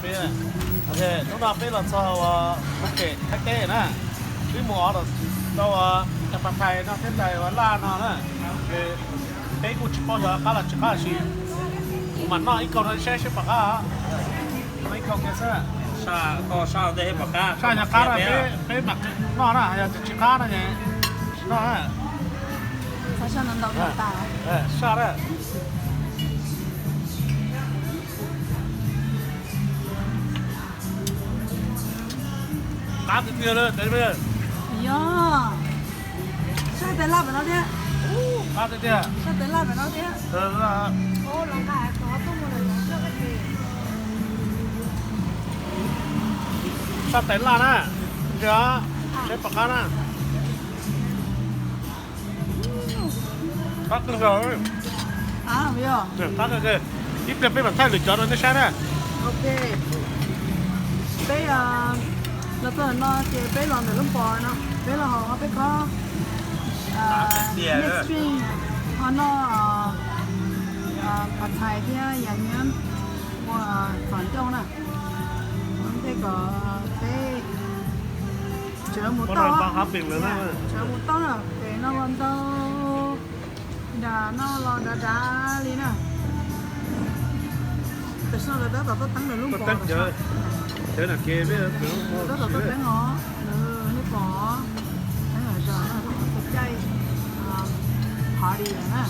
Peb, ok, hnub no peb los txog ua Phuv Kem Thaib teb na. Peb mus ua rau ua cas pas thais no thiab tais ua laj no na. Peb kuj tsis paub xyov qab los tsis qab, tab sis kuv mam noj ib kaug no saib seb pom qab. Noj ib kaug kiag xwb. Saj nyog qab na, peb mam noj na, yog tsis qab no es tsis noj na. Saj na. Qab tiag tiag li. Yog, saj tais laj pem no thiab. Qab tiag tiag. Saj tais laj pem no thiab. Saj tais laj na, ntsia, seb pom qab na. Qab kawg nkaus. Qab kawg. Ib pliag peb mam thaij lwm cov rau nej saib na. Ok, peb los txog no ces peb los ntawm lub pos no, peb los haus peb khob next drink, ho noj pas thais thiab yam nyiam ua txhom ncauj na. Ua ntej kom peb sawv mus tau, sawv mus tau na, ces noj los ntau, nram noj los dav dav li na. Tam sim no lawv tab tom tuaj teeb lawv lub pos los, tab tom tuaj teeb os, lawv nej pom, teeb los zos na, tab tom ua caij party lawm na.